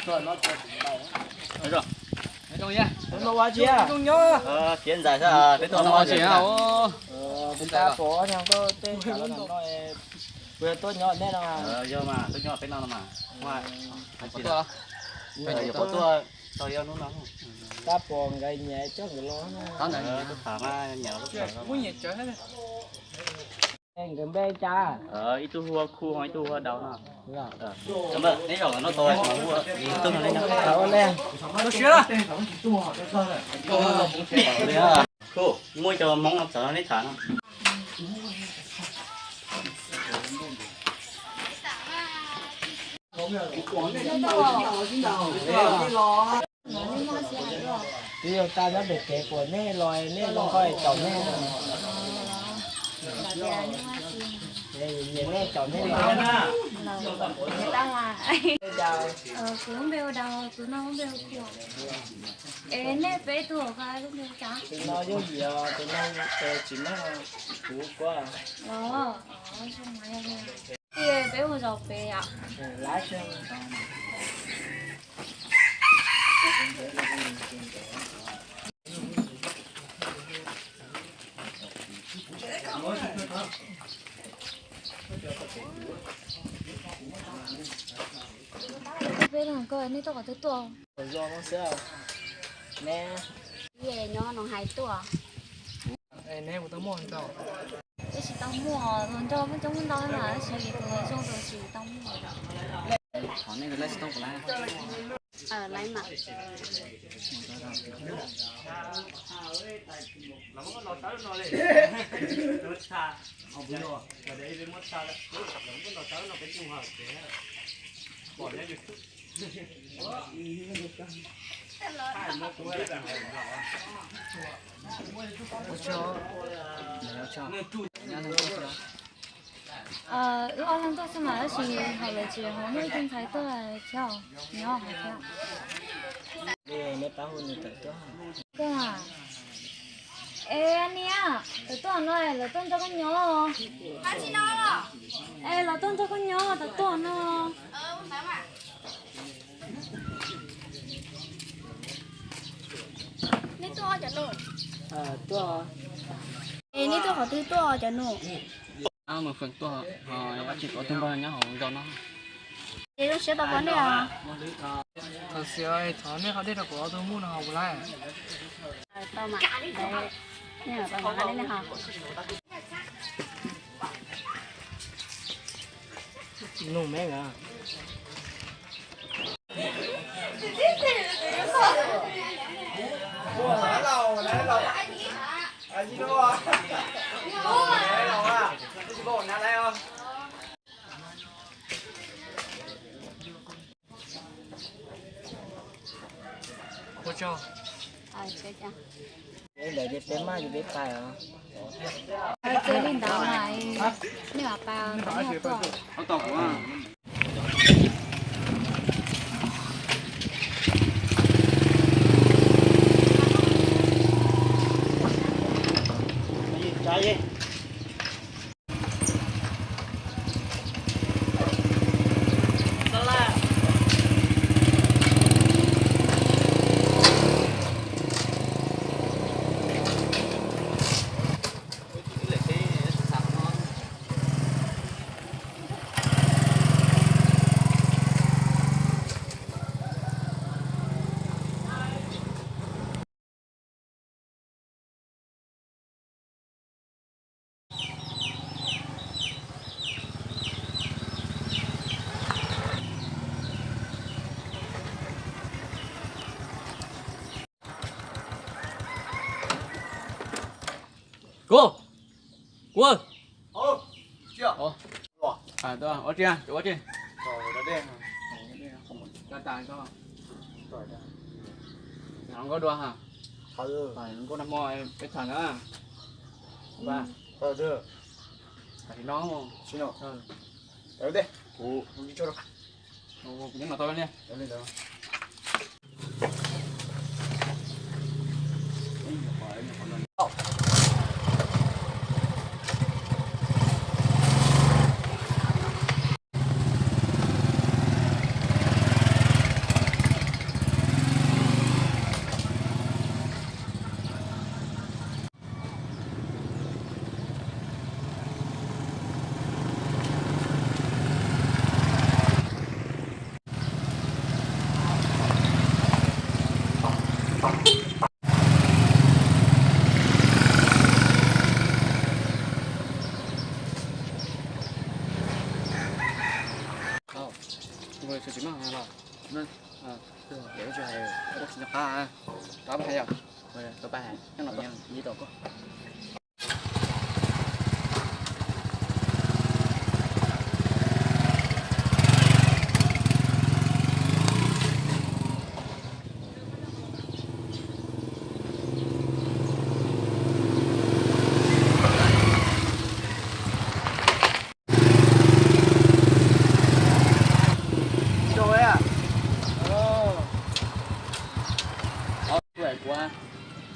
Ua tsi, peb tuaj noj ua tsi? Kuv yog tuaj nyob nej no. Yog mas, tuaj nyob peb no no mas. Tab pom nkawd nyiam coj nkawd los. Nkawd npe cas? Ib tug hu ua Khu, ho ib tug hu ua Dau no. Neb zaum no tau, Khu, muaj cov Hmoob no txawv neb tham no. Twb yog tag nyob pem kev puas nej los nej zoo nkauj caum nej. Nyiam nej caum nej los. Kuv lub npe hu ua Dau, tus no lub npe hu Khu. Es nej peb tug, tus no Yooj Yim, tus no tes tsis meej, kuv Kuab. Peb hu zos pem yom. Peb los ko nej tuaj qhov twg tuaj? Nyob Noo Hais tuaj. Peb tsis tau muaj, hluas nraug muaj coob muaj ntau mas tab sis tus zoo tus tsis tau muaj. Wb ob leeg tuaj xwb mas tab sis ho lawv tsis ho muaj ib tug ntxhais tuaj thiab, nyob hauv thiab. Koj, es niam, lawv tuaj no, lawv tuaj nrog koj nyob. Es lawv tuaj nrog koj nyob, lawv tuaj no. Nej tuaj cov nus? Es nej tuaj qhov twg tuaj cov nus? Mus feem tuaj, tab sis kuv ob tug npawg nyob hauv zos no. Ces zoo siab tau pom nej os. Thov xwv thov nej ho dej rau kuv ob tug muj no haus puas laib? Tau mas, nej tau mas, nej ho. Nug me a. Ua tsaug. Peb lawv ces peb maj ces peb pais os. Txawm li ntawd mas nej mam pais, nej ho tuaj. Kuv, kuv, ua tsi, ua tsi, ua tsi, nkauj dua ha, nkauj nag hmo peb tham na, tam sim no, kuv nyob no tau li.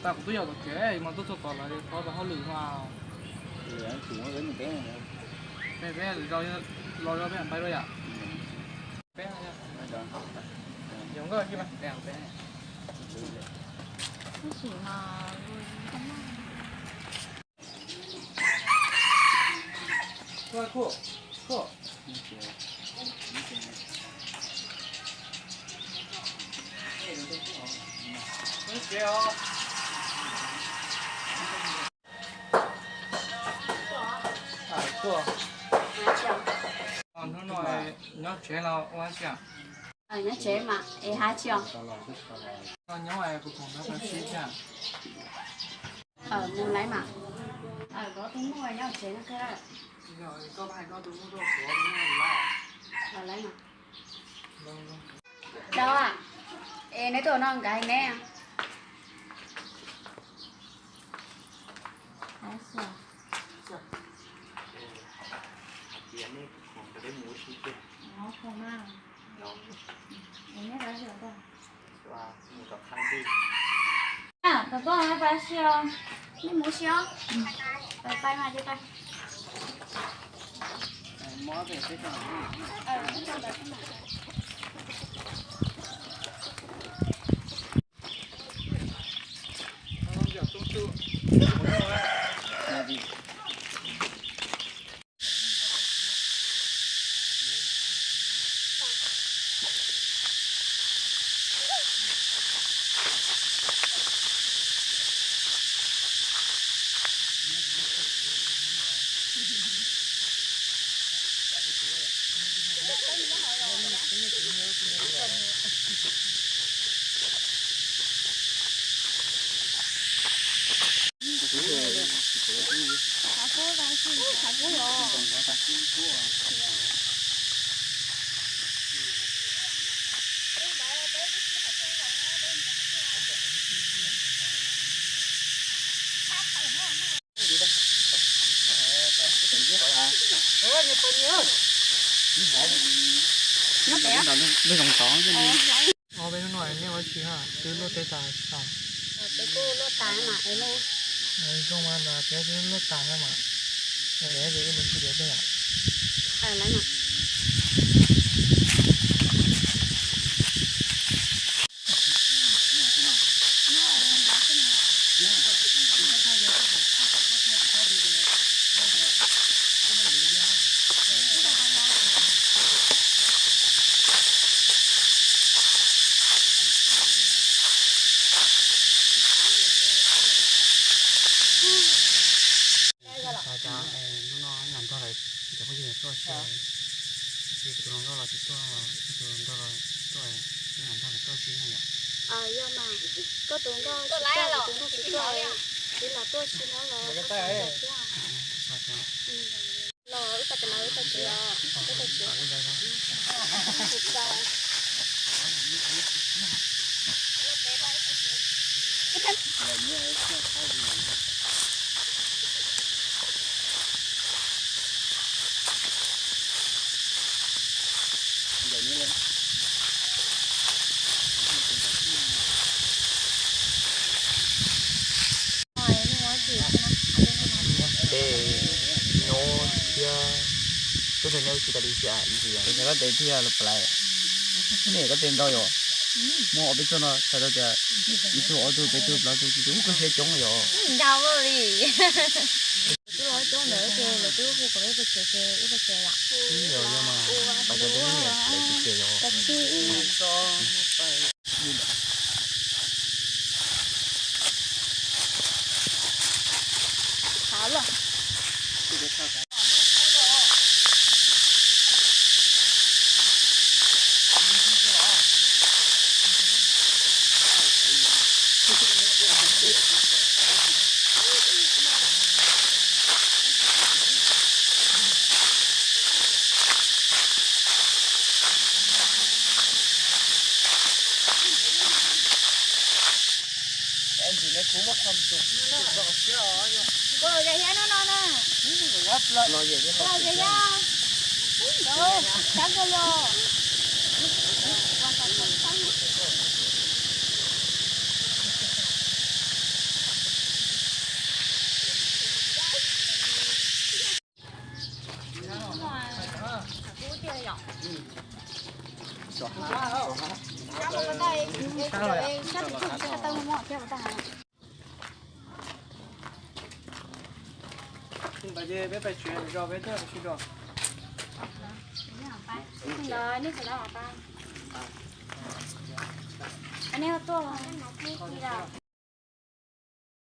Tag kuv twb yog tom tsev mas tuaj txog tom lawv qhov hauj lwm mas. Peb los peb pais dua yom. Peb, Hnub no nyob tsev los ua dab tsi? Nyob tsev mas es hais tsis os. Nyob kuv khoom no tau sib thiab. Mus lawm mas. Koj tus muam nyob tsev no thiab. Koj hais koj tus muam tuaj, kuv tus muam lawm mas. Dau, es neb tuaj no nkawd hais neb. Pab si os. Nej mus si os. Pais, pais mas, pais. Ob peb hnub no nej ua tsi ha, twb luaj teb tas tsis tau? Twb kuj luaj tas mas es luaj. Zoo mas ntawd peb twb luaj tas na mas. Es wb mus sib diav tej yom. Xav cas hnub no nram nrog lawv cov phooj ywg tuaj tsis, ces kuv tus hluas nkauj los tsis tuaj, kuv tus hluas nraug los tsis tuaj, nram nrog lawv tuaj tsis na yom. Yog mas, koj tus nkauj tsis tuaj, kuv tus nkauj tsis tuaj, tsis los tuaj tsis no los xav cas. Los wb pais tsev, los wb pais tsev os, wb pais tsev. Tej nyob thiab, tej nyob tsis tas li xyam ntxias. Koj tes thiab los pais, nej koj tes ntau yom. Muaj ob peb txoj no txhais tau tias ib tug ob tug peb tug plaub tug tsib tug, ub koj siab coob yom. Ntau li. Twb los coob ntawd ces lawv twb hu kom wb pais tsev ces wb pais tsev lawm. Yog yog mas, pais tsev tej niam lawv tsis tsev yom. Ua, yog hiab no no na. Los yog hiab. Ub, sab kawg li os. Peb pais tsev zos peb tuaj sib zos. Nej tuaj.